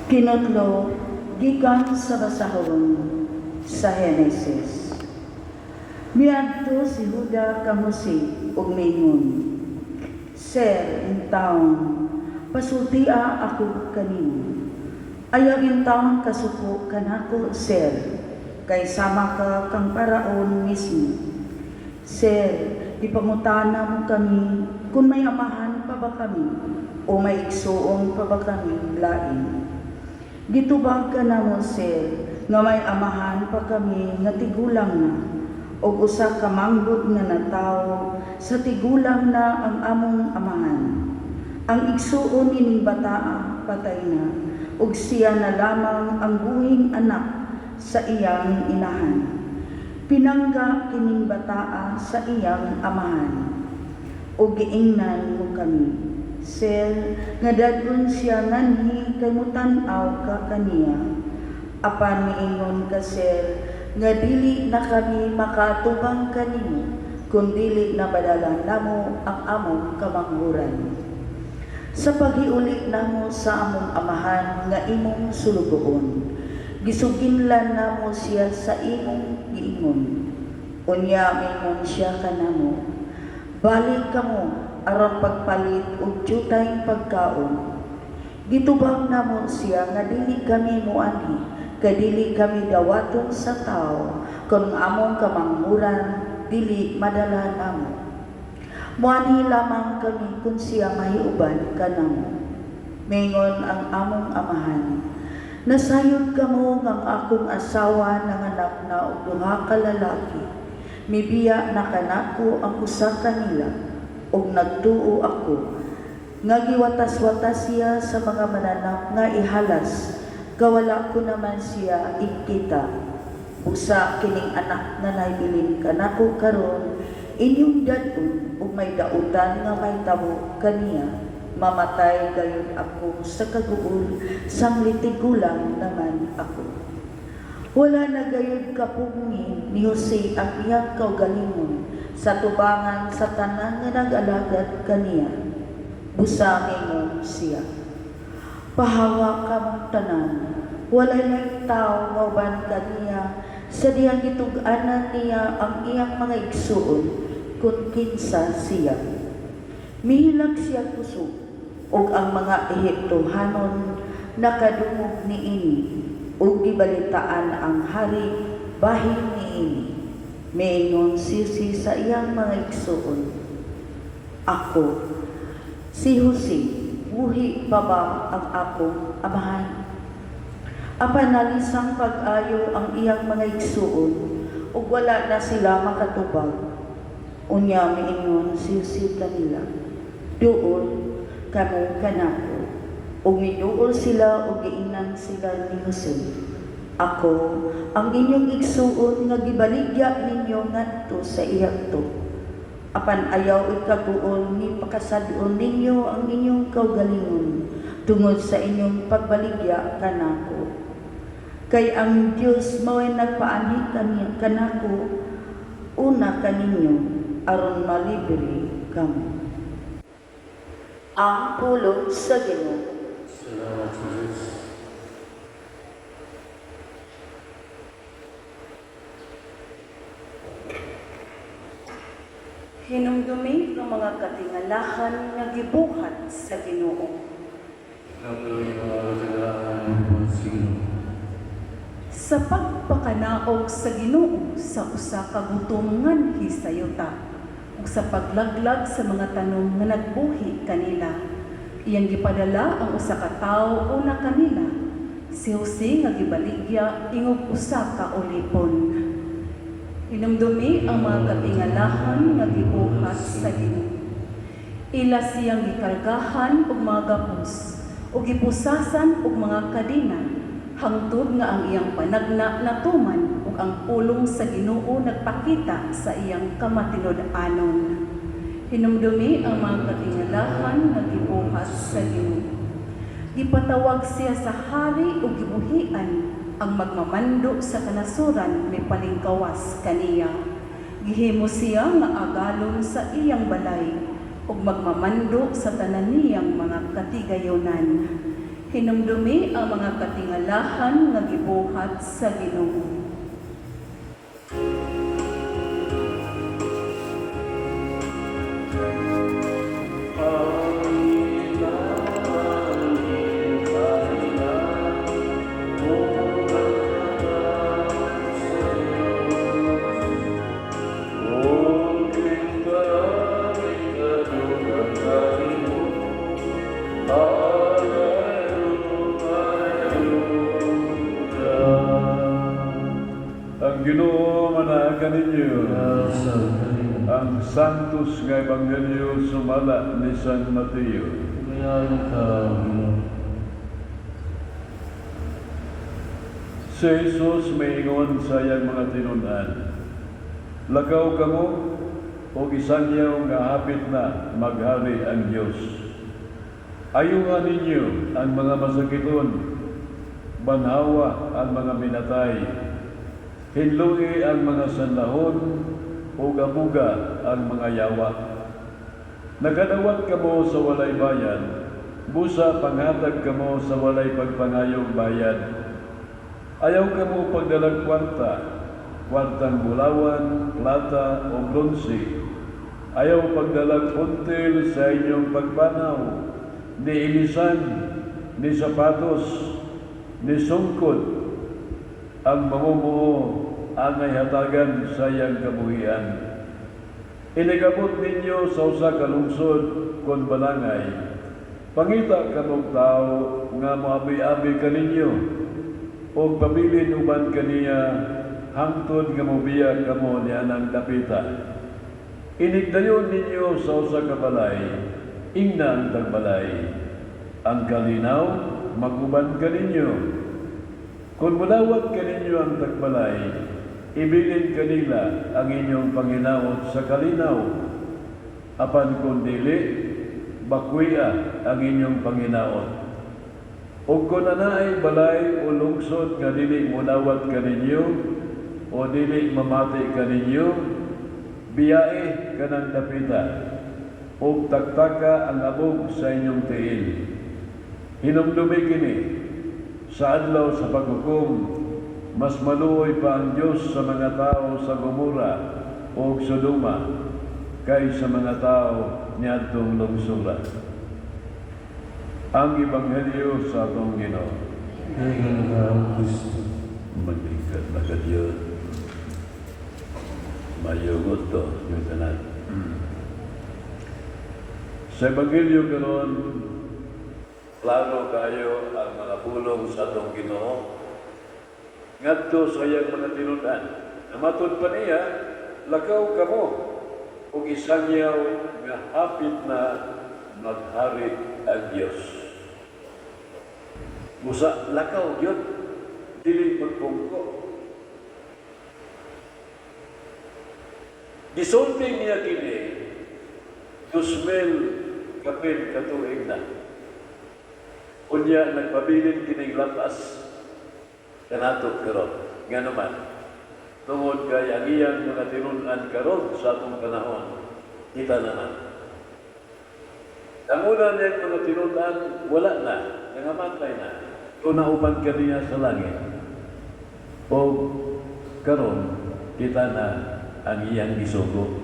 Kinutlo gikan sa basahon sa Henesis. Miadto si Huda kang Jose ug miingon, "Sir, intawon, pasultia ako kanimo. Ayaw intawon kasuko kanako, sir, kay sama ka kang Paraon mismo. Sir, ipangutana mo kami kung may amahan pa ba kami o may igsuon pa ba kami lain. Gitubag ka namo, sir, nga may amahan pa kami nga tigulang na, ug usa ka manggod nga natawo sa tigulang na ang among amahan. Ang igsuon nining bataa patay na, ug siya na lamang ang buhing anak sa iyang inahan. Pinangga kining bataa sa iyang amahan. Ug giingnan mo kami, sir, nga dad-on siya nganhi kay mutan-aw ka kaniya. Apan miingon ka, sir, nga dili na kami makaatubang kanimo kung dili na madala namo ang among kamanghuran. Sa paghiuli namo sa among amahan nga imong sulugoon, gisuginlan namo siya sa imong giingon. Unya miingon siya kanamo, 'Balik kamo aron pagpalit og dyutay pagkaon.' Gitubag namo siya nga dili kami moanhi, kay dili kami dawaton sa tao kung among kamanghuran dili madala namo. Moanhi lamang kami kung siya mahiuban kanamo. Mingon ang among amahan, 'Nasayod kamo nga ang akong asawa nanganak na og duha ka lalaki. Mibiya na kanako ang usa kanila, ug nagtuo ako nga giwatas-watas siya sa mga mananap nga ihalas, kawala ko naman siya ikita. Busa kining anak nga nahibilin kanako karon inyong dad-on ug may dautan nga mahitabo kaniya, mamatay gayud ako sa kaguol samtang tigulang naman ako.'" Wala na gayud kapugngi ni Jose ang iyang kaugalingon sa tubangan sa tanan nga nag-alagad kaniya. Busa mingon siya, "Pahawa kamong tanan." Walay laing tawo nga uban kaniya sa dihang gitug-anan niya ang iyang mga igsuon kung kinsa siya. Mihilak siya kusog, ug ang mga Ehiptohanon nakadungog niini, ug gibalitaan ang hari bahin niini. Miingon si Jose sa iyang mga igsuon, "Ako, si Jose, buhi pa ba ang akong amahan?" Apan nalisang pag-ayo ang iyang mga igsuon, ug wala na sila makatubag. Unya miingon si Jose kanila, "Duol kamo kanako." Ug miduol sila ug giingnan sila ni Jose, "Ako ang inyong igsuon nga gibaligya ninyo ngadto sa Ehipto. Apan ayaw ikaguol ni pakasad-on ninyo ang inyong kaugalingon tungod sa inyong pagbaligya kanako. Kay ang Dios mao'y nagpaanhi kanako una kaninyo aron malibre kamo." Ang pulong sa Ginoo. Salamat sa Diyos. Hinumdumi ang mga katingalahan nga gibuhat sa Ginoo. Hinumdumi ang mga katingalahan nga gibuhat sa Ginoo. Sa pagpakanaog sa Ginoo sa usa ka gutom nganhi sa yuta ug sa paglaglag sa mga tanom nga nagbuhi kanila. Iyang gipadala ang usa ka tawo una kanila, si Jose nga gibaligya ingog usa ka ulipon. Hinumdumi ang mga katingalahan nga gibuhat sa Ginoo. Ila siyang gikargahan og mga gapos ug gipusasan og mga kadena hangtod nga ang iyang panagna natuman ug ang pulong sa Ginoo nagpakita sa iyang kamatinud-anon. Hinumdumi ang mga katingalahan nga gibuhat sa Ginoo. Gipatawag siya sa hari ug gibuhian ang magmamando sa kanasuran mipalingkawas kaniya. Gihimo siya nga agalon sa iyang balay. ug magmamando sa tanan niyang mga katigayunan. Hinumdumi ang mga katingalahan nga gibuhat sa Ginoo. Ang Ginoo manaa kaninyo. Ang Santos nga Ebanghelyo sumala ni San Mateo. Si Jesus miingon sa iyang mga tinun-an, "Lakaw kamo ug isangyaw nga hapit na maghari ang Dios. Ayuha ninyo ang mga masakiton, banhawa ang mga minatay, hinlui ang mga sanlahon, ug abuga ang mga yawa. Nakadawat kamo sa walay bayad, busa panghatag kamo sa walay pagpangayong bayad. Ayaw kamo pagdalag kwarta, kwartang bulawan, plata o bronse. Ayaw pagdalag puntil sa inyong pagpanaw, ni ilisan, ni sapatos, ni sungkod. Ang mamumuo angay hatagan sa iyang kabuhian. Inig-abot ninyo sa usa ka lungsod kon balangay, pangita kamong tao nga moabi-abi kaninyo ug pabilin uban kaniya hangtod nga mobiya kamo nianang dapita. Inigdayon ninyo sa usa ka balay, ingna ang tagbalay, 'Ang kalinaw mag-uban kaninyo.' Kung modawat kaninyo ang tagbalay, ibilin kanila ang inyong panghinaot sa kalinaw. Apan kung dili, bakwia ang inyong panghinaot. Ug kung anaay balay o lungsod nga dili modawat kaninyo o dili mamati kaninyo, biyae kanang dapita ug taktaka ang abog sa inyong tiil. Hinumdumi kini, sa adlaw sa paghukom, mas maluoy pa ang Dios sa mga tao sa Gomora ug Sodoma kaysa mga tao niadtong lungsura." Ang Ebanghelyo sa atong Ginoo. Maglingkod makadiyot. Maayong udto inyong tanan. Sa Ebanghelyo karon, klaro kayo ang mga pulong sa atong Ginoo ngadto sa iyang mga tinun-an. Namatod pa niya, "Lakaw kamo ug isangyaw nga hapit na maghari ang Dios." Busa lakaw gyud, dili magpungko. Gisulti niya kini 2,000 kapin katuig na. Unya nagpabilin kining lapas kanato karon. Ngano man, tungod kay ang iyang mga tinun-an karon sa atong panahon, kita naman. Ang una niyang mga tinun-an, wala na, nangamatay na. Kung nauban kaniya sa langit, o karon kita na ang iyang gisugo.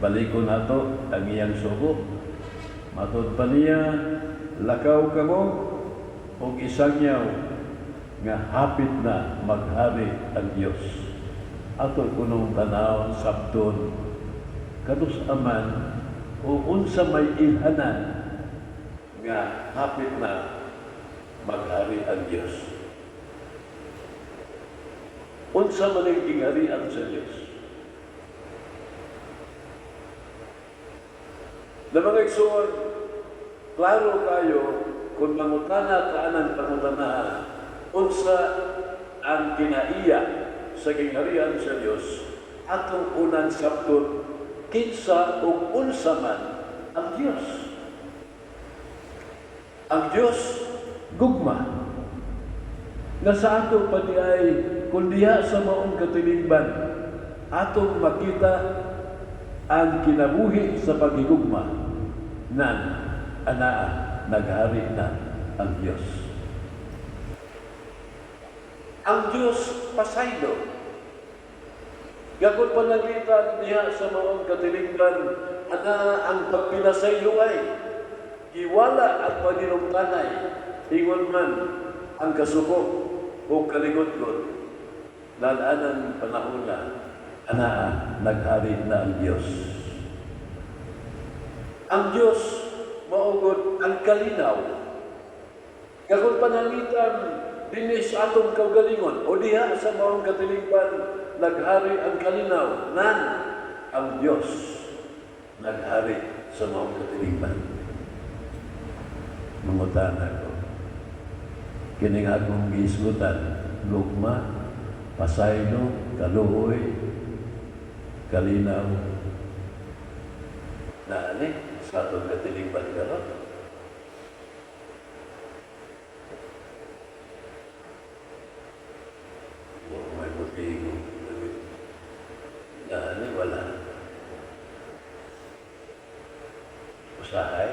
Balikon nato ang iyang sugo. Matod pa niya, "Lakaw kamo ug isangyaw nga hapit na maghari ang Dios." Ato kunong tanaw sabton kanus-a man o unsa may ilhanan nga hapit na maghari ang Dios. Unsa man ang gingharian sa Dios? Na mga igsoon, klaro kayo kung mangutana ka anang pangutana, unsa ang kinaiya sa gingharian sa Dios, atong unang sabton, kinsa ug unsa man ang Dios. Ang Dios gugma. Nga sa ato pa di ay kung diha sa maong katilingban atong makita Ang kinabuhi sa paghigugma nan anaa naghari na ang Dios. Ang Dios pasaylo. Gakot pananglitan diha sa maong katilingban, ana ang pagpinasayloay, giwala at paninumtanay, ingon man ang kasuko o kalingodgod. Lalanang panahon na, anaa naghari na ang Dios. Ang Dios maugod ang kalinaw. Gakot pananglitan dinhi sa atong kaugalingon o diha sa maong katilingban naghari ang kalinaw nan ang Dios naghari sa maong katilingban. Mangutana ko, kining akong giisgutan, gugma, pasaylo, kaluoy, kalinaw, naani sa atong katilingban karon. May motibo. Naani wala. Usahay.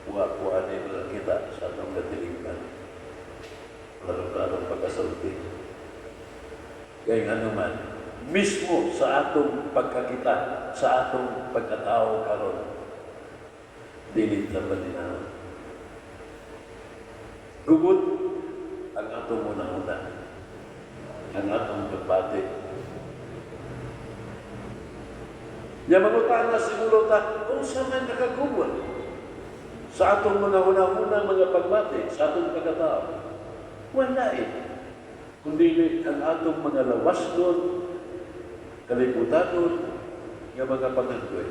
Wa-wa ni mga kita sa atong katilingban. Klaro-klarong pagkasulti. Kaya nga naman, mismo sa atong pagkakita, sa atong pagkatao karon, dili ta malinaw. Gubot ang atong una-una, ang atong pagbati. Nya mangutana siguro ta, kung sa man nakagubot sa atong mga una-una mga pagbati, sa atong pagkatao. Wala eh. Kundi ang atong mga lawasnon, kaliputanon, nga mga panganggoy.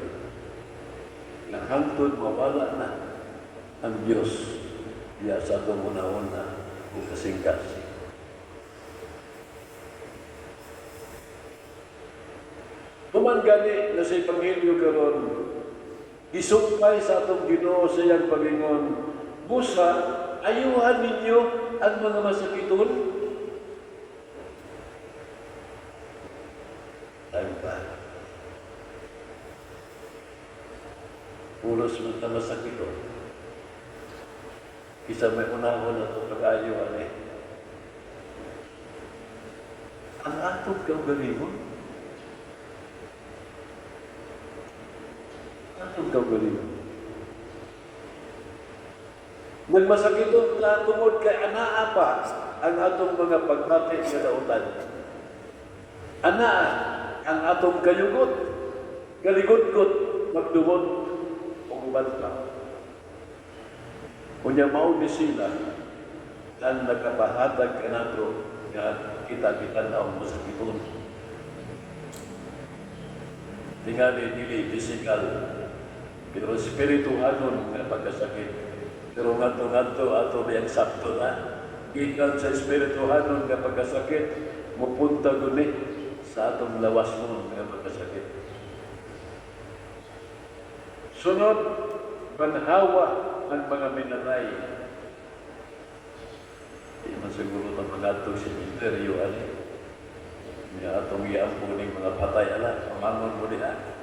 Nga hangtod mawala na ang Diyos diya sa atong una-una ug kasing-kasing. Tuman gani na sa Ebanghelyo karon, gisumpay sa atong Ginoo sa iyang pagingon, busa ayuhan ninyo ang mga masakiton. Tayo pa. Pulos man ta masakiton. Kisa may unahon na ito pag-ayo, ano eh. Ang atong kaugalingon. Atong kaugalingon. Nagmasakiton ta tungod kay anaa pa ang atong mga pagbati sa dautan. Anaa ang atong kayugot, kaligotgot, magdumot o uban pa. Unya mao ni sila ang nakapahatag kanato nga kita tan-aw masakiton. Tingali dili physical, pero espirituhanon nga pagkasakit. Pero ngadto-ngadto ato diyang sakto na. Gikan sa espirituhanon nga pagkasakit, mupunta guni sa atong lawas mo nga pagkasakit. Sunod, banhawa ang mga minatay. Di man siguro ta mangadto sa cementerio ani. Nga atong giampo ning mga patay ala, pamangon mo diha.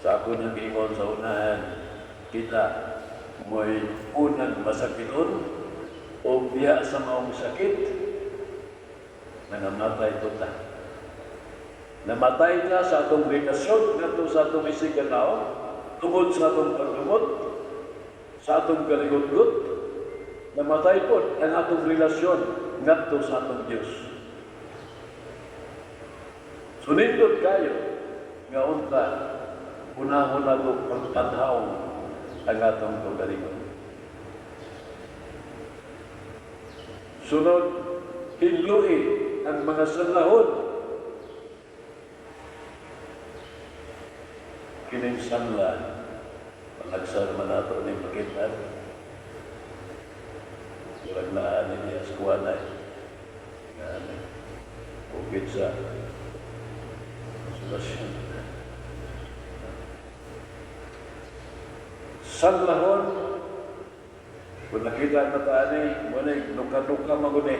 Sa ako nang giingon sa unahan, kita mo'y unang masakiton o biya sa maong sakit, nangamatay po ta. Namatay ta sa atong relasyon ngadto sa atong isiganao, tungod sa atong pagdumot, sa atong kaligutgut, namatay po ang atong relasyon ngadto sa atong Dios. Sunindot kayo nga unta unahon nato pagpanhaw ang atong kaugalingon. Sunod, hinlui ang mga sanlahon. Kining sanla, panagsar man nato ning pakitan. Murag naa ni diya sa kuwanay. Nga ani, bukid sa Konsolasyon. Sanlahon, Kung nakita na ta ani, mo ni nuka-nuka man gud ni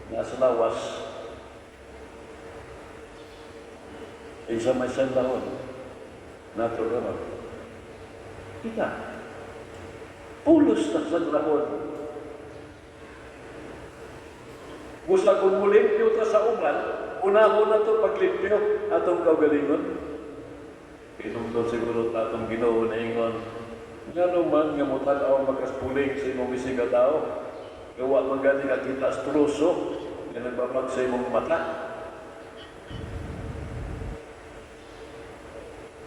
nasa lawas. Isa may sanlahon nato karon. Kita. Pulos na sanlahon. Busa kung mulimpyo ta sa uban, unahon na to paglimpyo atong kaugalingon. Pinungdon siguro ta atong Ginoo na ingon, ngano man nga motan-aw makaspuling sa imong bisig ka tao, gawa man gani ka kita sa truso nga nagbabag sa imong mata.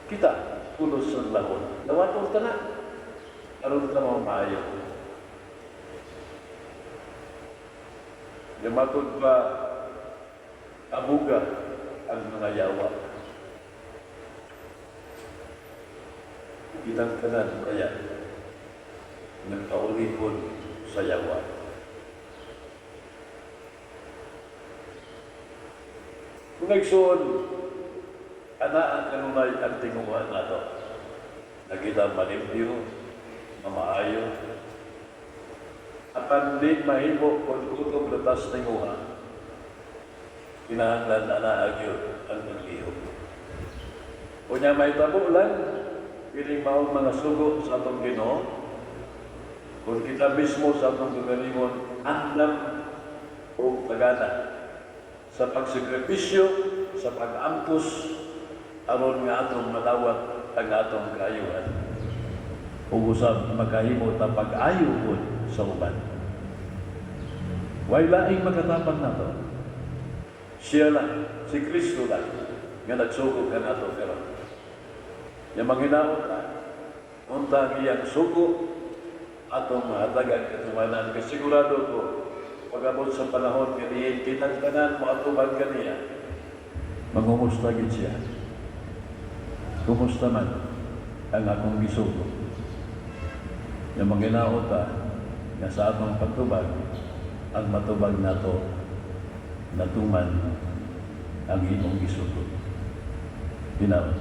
Kita, pulos sa lahon. Dawaton ta na. Aron ta mamaayo. Yamatod pa abuga ang mga yawa. Kitang tanan kaya nagkaulipon sa yawa. Kung nagsuon, ana ang kanunay ang tinguhan nato. Nakita malimpyo, mamaayo, apan di mahimo kung kutob latas tinguha, kinahanglan ana agyod ang paglihok. Unya may tabo lang, piling maong mga sugo sa atong Ginoo, kung kita mismo sa atong kagalingon, andam o tagana sa pagsakripisyo, sa pag-ampos, aron nga atong madawat ang atong kaayuhan. Ug usab makahimo ta pag-ayo pod sa uban. Way laing makatapang nato. Siya lang, si Kristo lang, nga nagsugo kanato karon. Nya manghinaot ta, unta ang iyang sugo, atong mahatagan katumanan. Kay sigurado ko, pag-abot sa panahon nga diin kitang tanan moatubang kaniya, mangumusta gid siya. Kumusta man ang akong gisugo? Nya manghinaot ta nga sa atong pagtubag, ang matubag nato natuman ang imong gisugo. Hinaot.